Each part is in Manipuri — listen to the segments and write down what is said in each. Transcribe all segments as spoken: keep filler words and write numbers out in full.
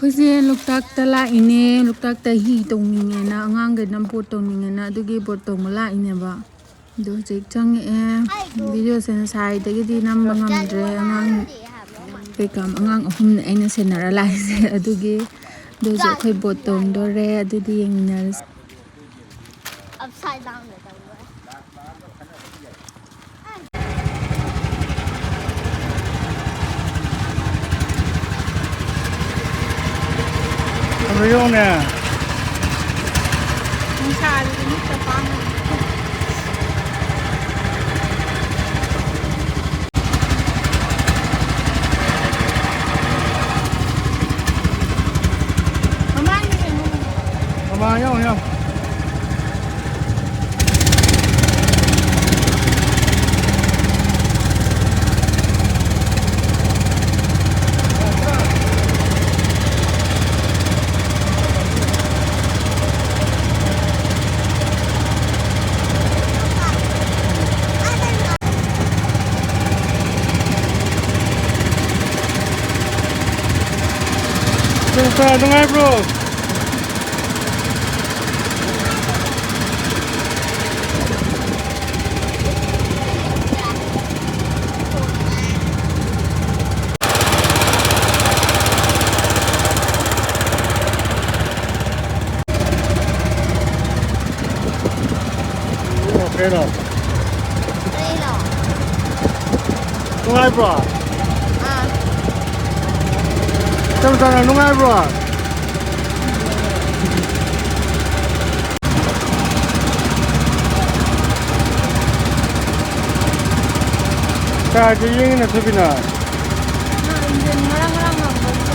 ꯑꯩꯈꯣꯏꯁꯦ ꯂꯣꯛꯇꯥꯛꯇ ꯂꯥꯛꯏꯅꯦ꯫ ꯂꯣꯛꯇꯥꯛꯇ ꯍꯤ ꯇꯣꯡꯅꯤꯡꯉꯦꯅ, ꯑꯉꯥꯡꯈꯩꯅ ꯕꯣꯠ ꯇꯣꯡꯅꯤꯡꯉꯦꯅ, ꯑꯗꯨꯒꯤ ꯕꯣꯠ ꯇꯣꯡꯕ ꯂꯥꯛꯏꯅꯦꯕ꯫ ꯑꯗꯣ ꯍꯧꯖꯤꯛ ꯆꯪꯉꯛꯑꯦ꯫ ꯚꯤꯗꯤꯑꯣꯁꯦ ꯉꯁꯥꯏꯗꯒꯤꯗꯤ ꯅꯝꯕ ꯉꯝꯗ꯭ꯔꯦ꯫ ꯑꯉꯥꯡ ꯀꯩꯀꯥ, ꯑꯉꯥꯡ ꯑꯍꯨꯝꯅ ꯑꯩꯅ ꯁꯦꯟꯅꯔ ꯂꯥꯛꯏꯁꯦ꯫ ꯑꯗꯨꯒꯤ ꯑꯗꯨ ꯍꯧꯖꯤꯛ ꯑꯩꯈꯣꯏ ꯕꯣꯠ ꯇꯣꯡꯗꯣꯔꯦ꯫ ꯑꯗꯨꯗꯤ ꯌꯦꯡꯃꯤꯟꯅꯔꯁꯤ꯫ Upside down ꯗ ꯇꯧꯕ꯫ ꯑꯗꯨ ꯌꯦꯡꯉꯨꯅꯦ꯫ ꯅꯨꯡꯁꯥꯁꯤꯗꯤ ꯃꯤꯠꯇ ꯄꯥꯡꯉꯦ꯫ ꯃꯃꯥꯡꯗ ꯌꯦꯡꯉꯨ꯫ ꯃꯃꯥꯡ ꯌꯦꯡꯉꯨ, ꯌꯦꯡꯉꯨ꯫ ꯅꯨꯡꯉꯥꯏꯕ꯭ꯔꯣ? ꯀꯩꯅꯣ? ꯅꯨꯡꯉꯥꯏꯕ꯭ꯔꯣ? ꯑꯥ꯫ ꯆꯝꯆꯝꯅ ꯅꯨꯡꯉꯥꯏꯕ꯭ꯔꯣ? ꯀꯥꯏꯗ ꯌꯦꯡꯉꯤꯅꯣ, ꯊꯣꯏꯕꯤꯅ? ꯏꯟꯖꯤꯟ ꯉꯔꯪ ꯉꯔꯪ ꯉꯪꯕꯗꯨꯗ꯫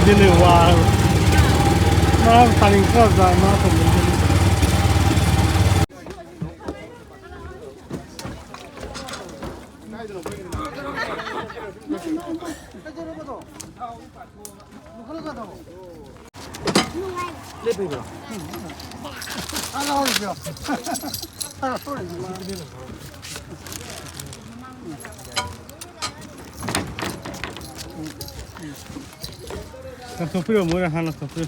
ꯁꯤꯅꯦ ꯋꯥ꯫ ꯃꯥ ꯇꯥꯅꯤꯡꯗ꯭ꯔꯕ ꯖꯥꯠ, ꯃꯥ ꯇꯧꯅꯤꯡꯗ꯭ꯔꯕ꯫ ꯂꯪꯊꯣꯛꯄꯤꯔꯣ, ꯃꯣꯏꯅ ꯍꯥꯟꯅ ꯂꯪꯊꯣꯛꯄꯤꯔꯣ꯫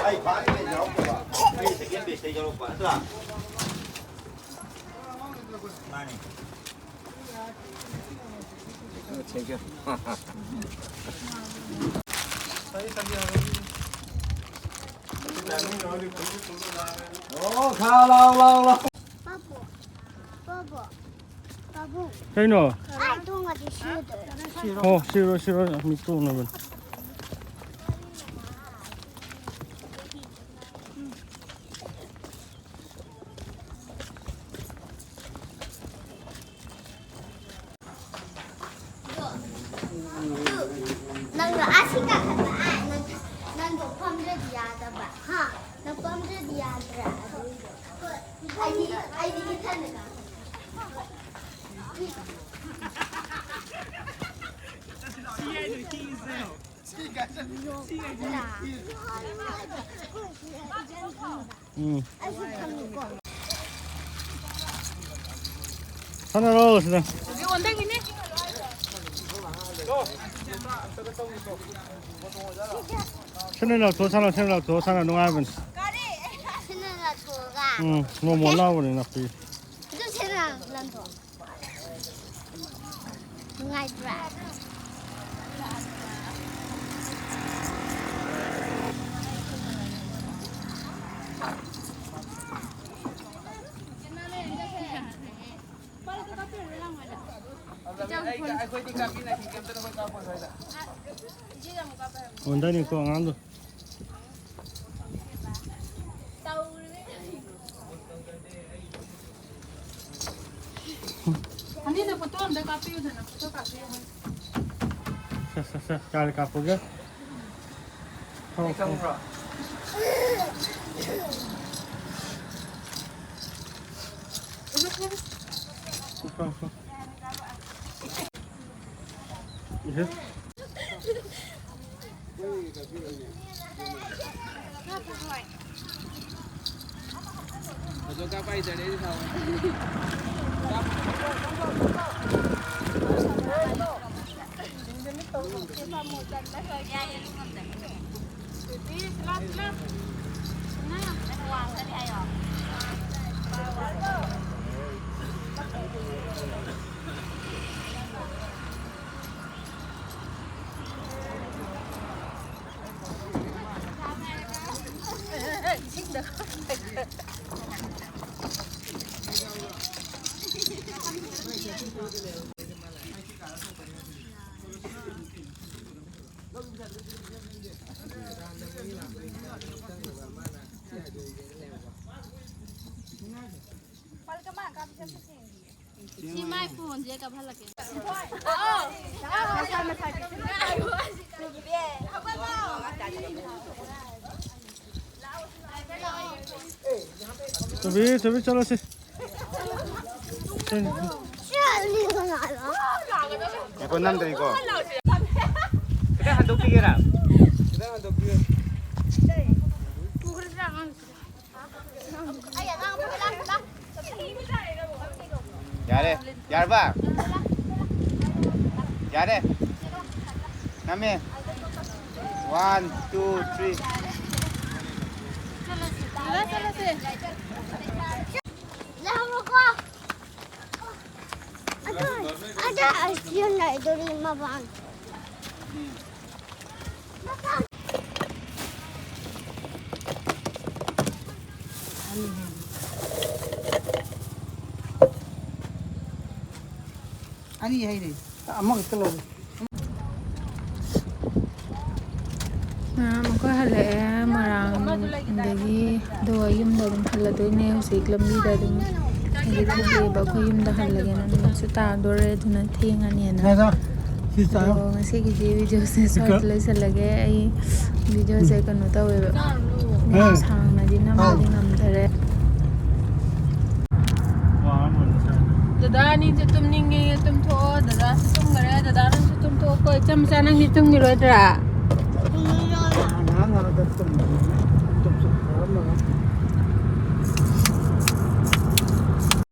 ꯑꯩ first page ꯌꯥꯎꯔꯛꯇꯕ, ꯑꯩ second page ꯇꯩ ꯌꯥꯎꯔꯛꯄ ꯅꯠꯇ꯭ꯔꯥ? ꯃꯥꯅꯤ꯫ Thank you. ꯑꯣ, ꯈꯥ, ꯂꯥꯎ, ꯂꯥꯎ, ꯂꯥꯎ꯫ ꯄꯥꯕꯨ, ꯄꯥꯕꯨ, ꯄꯥꯕꯨ꯫ ꯀꯩꯅꯣ? ꯑꯥ, ꯇꯣꯡꯉꯗꯤ ꯁꯤꯗꯣꯏꯔꯣ? ꯍꯣ, ꯁꯤꯔꯣ, ꯁꯤꯔꯣ, ꯃꯤ ꯇꯣꯡꯅꯕꯅꯤ꯫ ꯅꯪꯗꯣ ꯑꯥ ꯁꯤ ꯀꯥꯈꯠꯄ, ꯑꯥ, ꯅꯪ, ꯅꯪꯗꯣ ꯐꯝꯗ꯭ꯔꯗꯤ ꯌꯥꯗꯕ, ꯍꯥ? ꯅꯪ ꯐꯝꯗ꯭ꯔꯗꯤ ꯌꯥꯗ꯭ꯔꯥ? ꯑꯗꯨꯏꯗꯣ꯫ ꯑꯩꯗꯤ, ꯑꯩꯗꯤ ꯏꯊꯟꯗ ꯀꯥꯈꯠꯂꯦ꯫ ꯎꯝ꯫ ꯁꯥꯟꯅꯔꯣ ꯁꯤꯗ꯫ ꯁꯤꯅ ꯂꯧꯊꯣꯛꯑ ꯁꯥꯟꯅ, ꯁꯤꯅ ꯂꯧꯊꯣꯛꯑ ꯁꯥꯟꯅ ꯅꯨꯡꯉꯥꯏꯕꯅꯤ꯫ ꯁꯤꯅ ꯂꯧꯊꯣꯛꯑꯒ? ꯎꯝ, ꯃꯣꯃꯣꯟ ꯂꯥꯎꯕꯅꯤ ꯅꯥꯄꯤ꯫ ꯑꯗꯨ ꯁꯤꯅ ꯂꯪꯊꯣꯛ꯫ ꯅꯨꯡꯉꯥꯏꯕ꯭ꯔꯥ? ꯑꯣꯟꯗꯅꯤꯀꯣ ꯑꯉꯥꯡꯗꯣ꯫ ꯑꯅꯤꯗ ꯐꯣꯇꯣ ꯑꯝꯇ ꯀꯥꯞꯄꯤꯌꯨꯗꯅ, ꯐꯣꯇꯣ ꯀꯥꯞꯄꯤꯌꯨ ꯍꯥꯏ꯫ ꯁꯦ, ꯁꯦ, ꯁꯦ, ꯀꯥꯏꯗ ꯀꯥꯞꯄꯨꯒꯦ? ꯊꯣꯛ, ꯊꯣꯛ꯫ ꯊꯣꯛ, ꯊꯣꯛ꯫ ꯏꯍꯦ꯫ ꯁꯤ ꯃꯥꯏ ꯐꯣꯟꯁꯦ ꯀꯥꯞꯍꯜꯂꯛꯀꯦ꯫ ꯊꯣꯏꯕꯤ, ꯊꯣꯏꯕꯤ, ꯆꯠꯂꯁꯤ꯫ ꯉꯥꯏꯈꯣ, ꯅꯝꯗ꯭ꯔꯤꯀꯣ꯫ ꯈꯤꯇꯪ ꯍꯟꯗꯣꯛꯄꯤꯒꯦꯔꯥ? ꯈꯤꯇꯪ ꯍꯟꯗꯣꯛꯄꯤꯌꯨ꯫ ꯌꯥꯔꯦ, ꯌꯥꯔꯕ? ꯌꯥꯔꯦ꯫ ꯅꯝꯃꯦ꯫ One, two, three. ꯆꯠꯂꯁꯦ꯫ ꯑꯗ ꯑꯁꯤꯅ ꯏꯗꯨꯔꯤ ꯃꯕꯥꯟ꯫ ꯑꯅꯤ ꯍꯩꯔꯦ꯫ ꯑꯃꯈꯛꯇ ꯂꯧꯔꯦ꯫ ꯃꯌꯥꯝ ꯑꯩꯈꯣꯏ ꯍꯜꯂꯛꯑꯦ ꯃꯣꯏꯔꯥꯡꯗꯒꯤ, ꯑꯗꯨꯒ ꯌꯨꯝꯗ ꯑꯗꯨꯝ ꯍꯜꯂꯗꯣꯏꯅꯦ꯫ ꯍꯧꯖꯤꯛ ꯂꯝꯕꯤꯗ ꯑꯗꯨꯝ ꯊꯣꯛꯂꯛꯑꯦꯕ ꯑꯩꯈꯣꯏ ꯌꯨꯝꯗ ꯍꯜꯂꯒꯦꯅ, ꯅꯨꯃꯤꯠꯁꯨ ꯇꯥꯗꯣꯔꯦ, ꯑꯗꯨꯅ ꯊꯦꯡꯉꯅꯤꯅ꯫ ꯑꯗꯣ ꯉꯁꯤꯒꯤꯗꯤ ꯚꯤꯗꯤꯑꯣꯁꯦ ꯁ꯭ꯋꯥꯏꯗ ꯂꯣꯏꯁꯤꯜꯂꯒꯦ꯫ ꯑꯩ ꯚꯤꯗꯤꯑꯣꯁꯦ ꯀꯩꯅꯣ ꯇꯧꯋꯦꯕ, ꯌꯥꯝ ꯁꯥꯡꯅꯗꯤ ꯅꯝꯕꯗꯤ ꯉꯝꯗꯔꯦ꯫ ꯗꯗꯥ ꯑꯅꯤꯁꯨ ꯇꯨꯝꯅꯤꯡꯉꯦ, ꯇꯨꯝꯊꯣꯛꯑꯣ꯫ ꯗꯗꯥꯁꯨ ꯇꯨꯝꯈꯔꯦ꯫ ꯗꯗꯥ ꯅꯪꯁꯨ ꯇꯨꯝꯊꯣꯛꯑꯣꯀꯣ꯫ ꯏꯆꯝ ꯃꯆꯥ ꯅꯪꯗꯤ ꯇꯨꯝꯈꯤꯔꯣꯏꯗ꯭ꯔꯥ?